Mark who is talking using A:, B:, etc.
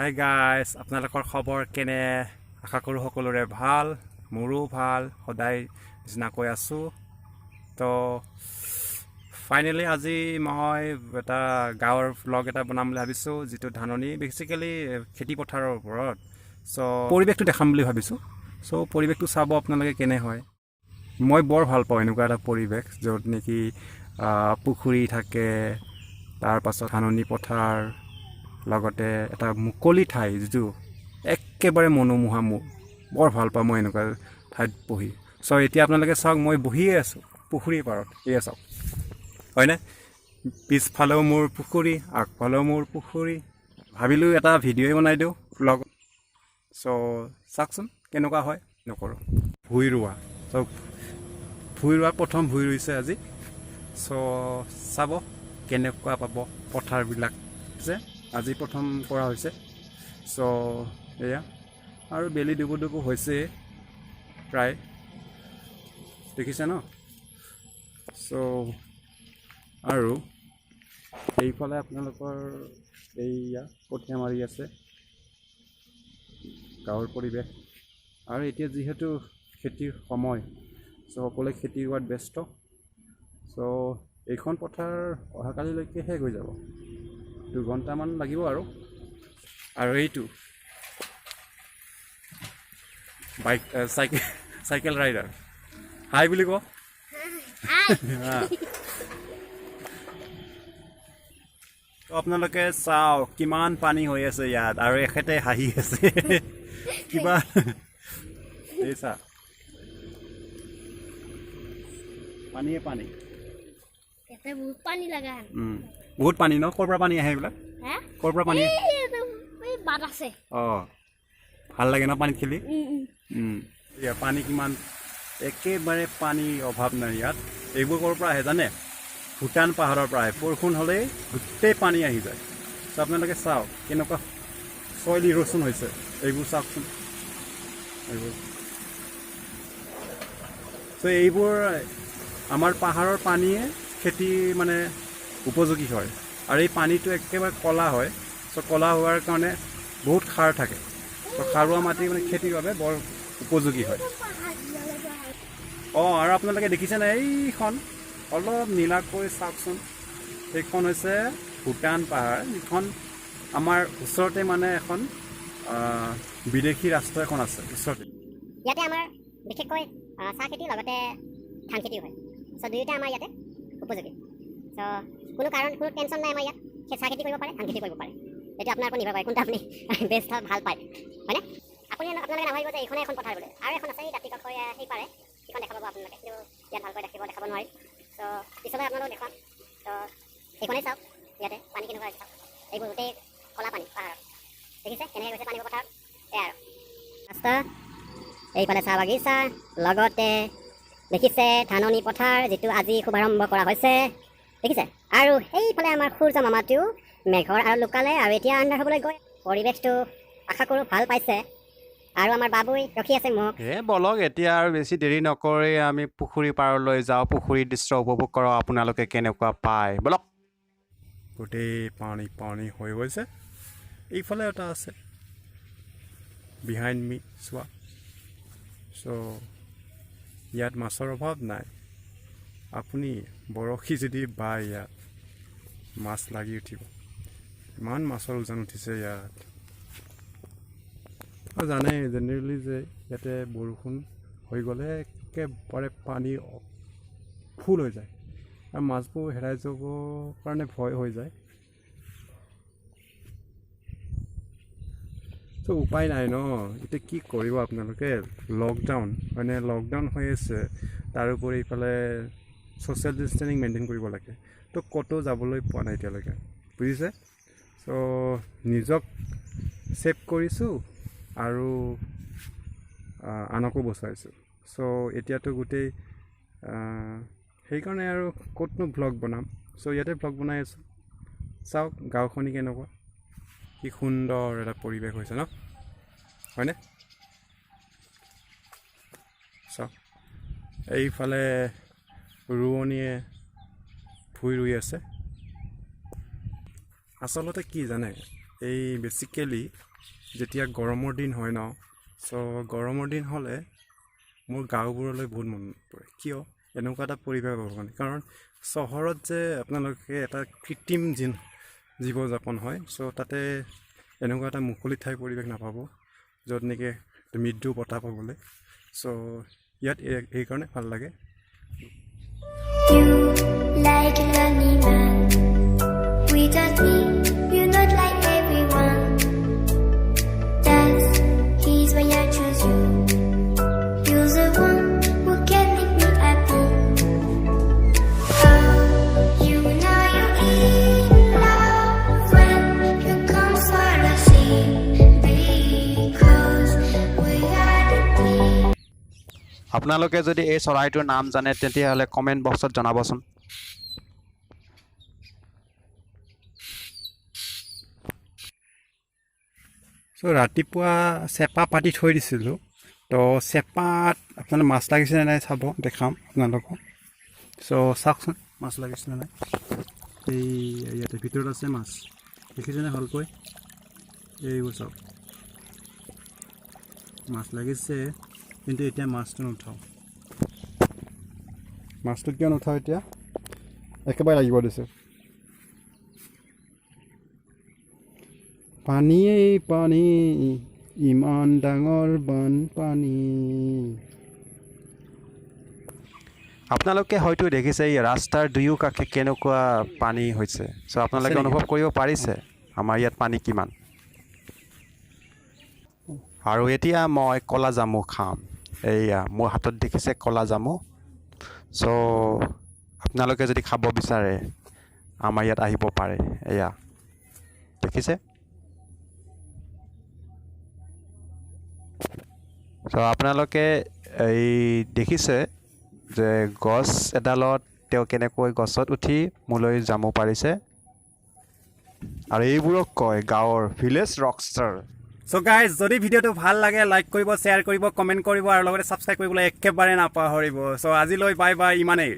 A: Hi guys, আপোনালোকৰ খবৰ কেনে? আশা কৰোঁ সকলোৰে ভাল। মোৰো ভাল, সদায় নিচিনাকৈ আছোঁ। তো ফাইনেলি আজি মই এটা গাঁৱৰ ভ্লগ এটা বনাম বুলি ভাবিছোঁ, যিটো ধাননি, বেচিকেলি খেতি পথাৰৰ ওপৰত। চ' পৰিৱেশটো দেখাম বুলি ভাবিছোঁ। চ' পৰিৱেশটো চাব আপোনালোকে কেনে হয়। মই বৰ ভাল পাওঁ এনেকুৱা এটা পৰিৱেশ, য'ত নেকি পুখুৰী থাকে, তাৰ পাছত ধাননি পথাৰ, লগতে এটা মুকলি ঠাই, যিটো একেবাৰে মনোমোহা। মোৰ বৰ ভাল পাওঁ মই এনেকুৱা ঠাইত বহি। চ' এতিয়া আপোনালোকে চাওক, মই বহিয়ে আছোঁ পুখুৰীৰ পাৰত। এয়া চাওক, হয়নে? পিছফালেও মোৰ পুখুৰী, আগফালেও মোৰ পুখুৰী। ভাবিলোঁ এটা ভিডিঅ'ই বনাই দিওঁ ব্লগ। চ' চাওকচোন কেনেকুৱা হয়। নকৰোঁ ভুঁই ৰোৱা। চ' ভুঁই ৰোৱা, প্ৰথম ভুঁই ৰুইছে আজি। চ' চাব কেনেকুৱা পাব পথাৰবিলাক যে আজি প্ৰথম কৰা হৈছে। চ' এয়া আৰু বেলি ডুবু ডুবু হৈছে প্ৰায়, দেখিছে ন? চ' আৰু এইফালে আপোনালোকৰ এইয়া কঠীয়া মাৰি আছে। গাঁৱৰ পৰিৱেশ। আৰু এতিয়া যিহেতু খেতিৰ সময়, চ' সকলোৱে খেতি ৰোৱাত ব্যস্ত। চ' এইখন পথাৰ অহাকালিলৈকে শেষ হৈ যাব, 2 ঘণ্টামান লাগিব আৰু। আৰু এইটো বাইক, চাইকেল, চাইকেল ৰাইডাৰ, হাই বুলি কওঁ।
B: হাই।
A: তো আপোনালোকে চাওক কিমান পানী হৈ আছে ইয়াত আৰু এখেতে হাঁহি আছে কিবা। এই চা, পানীয়ে পানী।
B: ইয়াতে বহুত পানী লগা।
A: বহুত পানী ন? ক'ৰ পৰা পানী আহে এইবিলাক?
B: হা?
A: ক'ৰ পৰা পানী?
B: এই বাট আছে।
A: অঁ, ভাল লাগে ন পানীত খেলি? এয়া পানী কিমান, একেবাৰে পানীৰ অভাৱ নাই ইয়াত। এইবোৰ ক'ৰ পৰা আহে জানে? ভূটান পাহাৰৰ পৰা আহে। বৰষুণ হ'লেই গোটেই পানী আহি যায়। চ' আপোনালোকে চাওক কেনেকুৱা চইল ইৰ'চন হৈছে। এইবোৰ চাওকচোন, এইবোৰ। চ' এইবোৰ আমাৰ পাহাৰৰ পানীয়ে খেতি মানে উপযোগী হয়। আৰু এই পানীটো একেবাৰে ক'লা হয়। চ' ক'লা হোৱাৰ কাৰণে বহুত সাৰ থাকে। চ' সাৰুৱা মাটি মানে খেতিৰ বাবে বৰ উপযোগী হয়। অঁ, আৰু আপোনালোকে দেখিছেনে এইখন অলপ নীলাকৈ? চাওকচোন, সেইখন হৈছে ভূটান পাহাৰ, যিখন আমাৰ ওচৰতে, মানে এখন বিদেশী ৰাষ্ট্ৰ এখন আছে ওচৰতে।
C: ইয়াতে আমাৰ বিশেষকৈ চাহ খেতি, লগতে ধান খেতিও হয়। চ' দুয়োটা আমাৰ ইয়াতে উপযোগী। চ' কোনো কাৰণ, কোনো টেনশ্যন নাই। আমাৰ ইয়াত চাহ খেতি কৰিব পাৰে, ধান খেতি কৰিব পাৰে। এইটো আপোনাৰ ওপৰত নিৰ্ভৰ কৰে কোনটো আপুনি বেষ্ট ভাল পায়, হয়নে? আপোনালোকে নাভাবিব যে এইখনে এখন পথাৰ বুলি। আৰু এখন আছে এই দাঁতি কাষৰীয়া সেই পাৰে, সেইখন দেখা পাব আপোনালোকে। কিন্তু ইয়াত ভালকৈ দেখাব নোৱাৰিম। চ' পিছলৈ আপোনালোকক দেখুৱাম। ত' এইখনেই চাওক, ইয়াতে পানী কেনেকুৱা হৈছে চাওক। এইবোৰ গোটেই ক'লা পানী পাহাৰত। দেখিছে কেনেকৈ গৈছে পানীবোৰ পথাৰত? এয়া আৰু ৰাস্তা, এইফালে চাহ বাগিচা, লগতে দেখিছে ধাননি পথাৰ, যিটো আজি শুভাৰম্ভ কৰা হৈছে, দেখিছে। আৰু সেইফালে আমাৰ সূৰ্য মামাটোও মেঘৰ আঁৰত লুকালে আৰু এতিয়া আন্ধাৰ হ'বলৈ গৈ। পৰিৱেশটো আশা কৰোঁ ভাল পাইছে। আৰু আমাৰ বাবুই ৰখি আছে মোক।
A: এ বলক, এতিয়া আৰু বেছি দেৰি নকৰি আমি পুখুৰী পাৰলৈ যাওঁ। পুখুৰীৰ দৃশ্য উপভোগ কৰক আপোনালোকে, কেনেকুৱা পায়। বলক। গোটেই পানী পানী হৈ গৈছে। এইফালে এটা আছে বিহাইণ্ড মি, চোৱা। চ' ইয়াত মাছৰ অভাৱ নাই। আপুনি বৰশী যদি বায়, ইয়াত মাছ লাগি উঠিব। ইমান মাছৰ উজান উঠিছে ইয়াত। আৰু জানে জেনেৰেলি যে ইয়াতে বৰষুণ হৈ গ'লে একেবাৰে পানী ফুল হৈ যায় আৰু মাছবোৰ হেৰাই যাবৰ কাৰণে ভয় হৈ যায়। চ' উপায় নাই ন, এতিয়া কি কৰিব আপোনালোকে? লকডাউন মানে লকডাউন হৈ আছে, তাৰোপৰি ইফালে ছ'চিয়েল ডিষ্টেঞ্চিং মেইনটেইন কৰিব লাগে। তো ক'তো যাবলৈ পোৱা নাই এতিয়ালৈকে, বুজিছে? চ' নিজক ছেভ কৰিছোঁ আৰু আনকো বচাইছোঁ। চ' এতিয়াতো গোটেই সেইকাৰণে আৰু ক'তনো ভ্লগ বনাম? চ' ইয়াতে ভ্লগ বনাই আছোঁ। চাওক গাঁওখনি কেনেকুৱা, কি সুন্দৰ এটা পৰিৱেশ হৈছে ন, হয়নে? চাওক, এইফালে ৰোৱনীয়ে ভুঁই ৰুই আছে। আচলতে কি জানে, এই বেচিকেলি যেতিয়া গৰমৰ দিন হয় ন, চ' গৰমৰ দিন হ'লে মোৰ গাঁওবোৰলৈ বহুত মনত পৰে। কিয়? এনেকুৱা এটা পৰিৱেশ পাবৰ কাৰণে। কাৰণ চহৰত যে আপোনালোকে এটা কৃত্ৰিম জীৱন যাপন হয়, চ' তাতে এনেকুৱা এটা মুকলি ঠাই পৰিৱেশ নাপাব, য'ত নেকি মৃদু বতাহ পাবলৈ। চ' ইয়াত এইকাৰণে ভাল লাগে।
D: You like a lonely man. Without me, you're not like everyone. That's he's why I choose you. You're the one who can make me happy. Oh, you know you're in love when you come for the sea, because we are the team.
E: আপোনালোকে যদি এই চৰাইটোৰ নাম জানে, তেতিয়াহ'লে comment বক্সত জনাবচোন।
A: চ' ৰাতিপুৱা চেপা পাতি থৈ দিছিলোঁ। তো চেপাত আপোনালোক মাছ লাগিছেনে নাই চাব, দেখাম আপোনালোকক। চ' চাওকচোন, মাছ লাগিছেনে নাই। এই ইয়াতে ভিতৰত আছে মাছ, দেখিছেনে ভালকৈ? এইবোৰ চাওক, মাছ লাগিছে। কিন্তু এতিয়া মাছটো নুঠাওঁ। মাছটো কিয় নুঠাওঁ? এতিয়া একেবাৰে লাগিব দিছে। পানীয়েই পানী, ইমান ডাঙৰ বানপানী।
E: আপোনালোকে হয়তো দেখিছে, এই ৰাস্তাৰ দুয়ো কাষে কেনেকুৱা পানী হৈছে। চ' আপোনালোকে
A: নেকি?
E: অনুভৱ কৰিব পাৰিছে আমাৰ ইয়াত পানী কিমান। আৰু এতিয়া মই ক'লা জামু খাম। এইয়া মোৰ হাতত দেখিছে ক'লা জামু। চ' আপোনালোকে যদি খাব বিচাৰে, আমাৰ ইয়াত আহিব পাৰে। এয়া দেখিছে। চ' আপোনালোকে এই দেখিছে যে গছ এডালত তেওঁ কেনেকৈ গছত উঠি মোলৈ জামু পাৰিছে। আৰু এইবোৰক কয় গাঁৱৰ ভিলেজ ৰকষ্টাৰ।
A: চ' গাইজ, যদি ভিডিঅ'টো ভাল লাগে, লাইক কৰিব, শ্বেয়াৰ কৰিব, কমেণ্ট কৰিব আৰু লগতে ছাবস্ক্ৰাইব কৰিবলৈ একেবাৰে নাপাহৰিব। চ' আজিলৈ বাই বাই, ইমানেই।